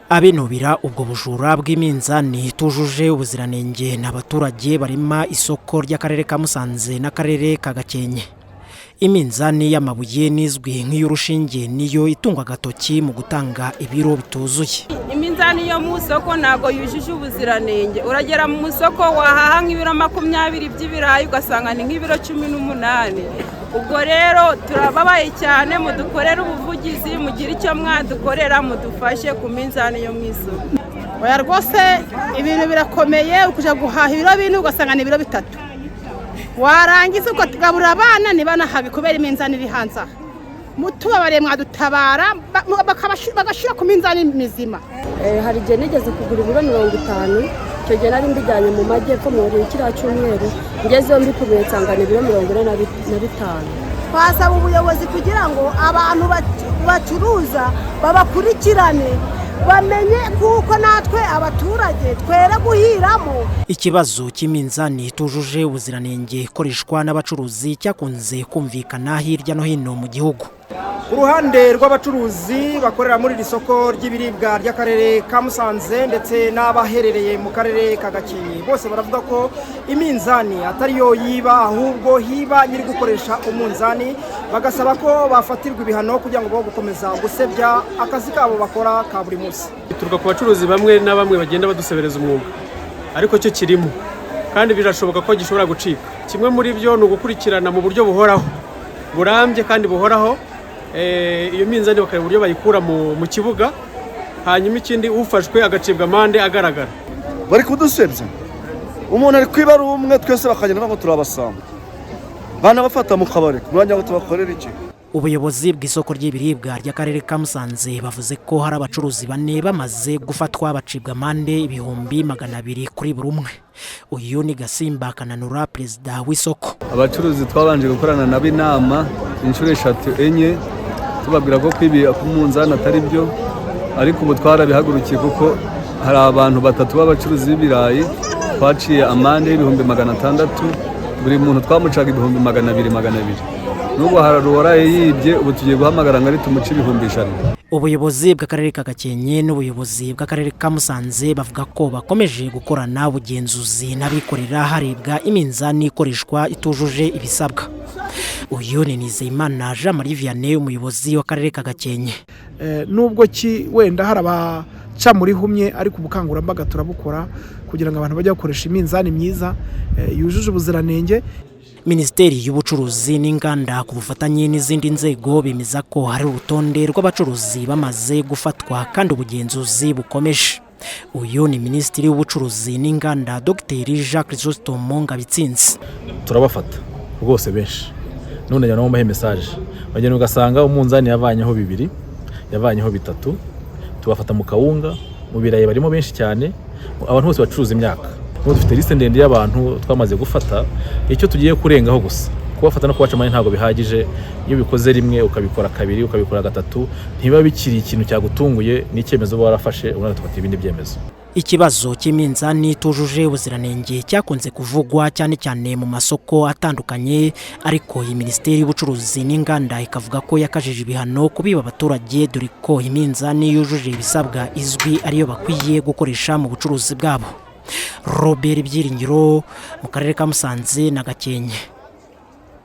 Abinubira ubwo bujura bw'iminzani itujuje ubuziranenge ni abaturage barema isoko ry'akarere ka Musanze n'akarere ka Gakenke. Iminzani y'amabuye n'izwi nk'iy'urushinge niyo itungwa agatoki mu gutanga ibiro bituzuye. Iminzani yo mu isoko ntabwo yujuje ubuziranenge. Uragera mu isoko wahaha nk'ibiro 20 by'ibirayi, ugasanga ni nk'ibiro 18. Ubwo rero turababaye cyane. Mudukorere ubuvugizi, mugire icyo mwadukorera, mudufashe ku minzani yo mu isoko. Oya rwose, ibintu birakomeye. Ukujya guhaha ibiro 4, ugasanga ni ibiro 3. Warangiza ukagaburira abana ntibanahabe kubera iminzani iri hanze aha. Mutubabariye mwadutabara, bagashyira ku minzani mizima. Hari igihe nigeze kugura ibiro 50. Icyo gihe nari mbijyanye mu majyepfo muri kiriya cyumweru. Ngezeyo mbipimiye, nsanga ni ibiro 45. Twasaba ubuyobozi kugira ngo abantu bacuruza babakurikirane, bamenye kuko natwe abaturage twere guhiramo. Ikibazo cy'iminzani itujuje ubuziranenge ikoreshwa n'abacuruzi cyakunze kumvikana hirya no hino mu gihugu. Ku ruhande rw'abacuruzi bakorera muri iri soko ry'ibiribwa ry'akarere ka Musanze ndetse n'abaherereye mu karere ka Gakenke, bose baravuga ko iminzani atari yo yiba, ahubwo hiba nyiri gukoresha umunzani. Bagasaba ko bafatirwa ibihano kugira ngo bo gukomeza gusebya akazi kabo bakora ka buri munsi. Bituruka ku bacuruzi bamwe na bamwe bagenda badusebereza umwuga, ariko cyo kirimo kandi birashoboka ko gishobora gucika. Kimwe muri byo ni ugukurikirana mu buryo buhoraho, burambye kandi buhoraho, iyo minzani, bakareba uburyo bayikura mu kibuga. Hanyuma ikindi, ufashwe agacibwa amande agaragara. Bari kudusebya. Umuntu ari kwiba ari umwe, twese bakagenda ngo turabasanga, banabafata mu kabari ku mwanya ngo tubakorere iki? Ubuyobozi bw'isoko ry'ibiribwa ry'akarere ka Musanze bavuze ko hari abacuruzi bane bamaze gufatwa, bacibwa amande 200,000 kuri buri umwe. Uyu ni Gasimba Kananura, perezida w'isoko. Abacuruzi twabanje gukorana nabo inama inshuro eshatu, enye, tubabwira ko kwiba ku munzani atari byo, ariko ubu twarabihagurukiye, kuko hari abantu batatu b'abacuruzi b'ibirayi twaciye amande y'600,000. Buri muntu twamucaga 200,000 200. N'ubu hari uwaraye yibye, ubu tugiye guhamagara ngo ari tumuce 100,000. Ubuyobozi bw'akarere ka Gakenke n'ubuyobozi bw'akarere ka Musanze bavuga ko bakomeje gukorana ubugenzuzi n'abikorera, harebwa iminzani ikoreshwa itujuje ibisabwa. Uyu ni Nizeyimana Jean Marie Vianney, umuyobozi w'akarere ka Gakenke. Nubwo ki wenda hari abaca muri humye, ariko ubukangurambaga turabukora kugira ngo abantu bajye bakoresha iminzani myiza yujuje ubuziranenge. Minisiteri y'Ubucuruzi n'Inganda ku bufatanye n'izindi nzego bemeza ko hari urutonde rw'abacuruzi bamaze gufatwa kandi ubugenzuzi bukomeje. Uyu ni Minisitiri w'Ubucuruzi n'Inganda, Dr Jean Chrysostome Ngabitsinze. Turabafata rwose benshi. None njya nabo message, bagenda ugasanga umunzani yavanyeho bibiri, yavanyeho bitatu. Tubafata mu kawunga, mu birayi barimo benshi cyane, abantu bose bacuruza imyaka. N'ubu dufite liste ndende y'abantu twamaze gufata. Icyo tugiye kurengaho gusa, kubafata no kubaca amande ntabwo bihagije. Iyo ubikoze rimwe, ukabikora kabiri, ukabikora gatatu, ntibiba bikiri ikintu cyagutunguye, n'icyemezo uba warafashe, ubundi tugafata ibindi byemezo. Ikibazo cy'iminzani itujuje ubuziranenge cyakunze kuvugwa cyane cyane mu masoko atandukanye, ariko iyi Minisiteri y'Ubucuruzi n'Inganda ikavuga ko yakajije ibihano kubiba abaturage, dore ko iminzani yujuje ibisabwa izwi ariyo bakwiye gukoresha mu bucuruzi bwabo. Robert Byiringiro, mu karere ka Musanze na Gakenke.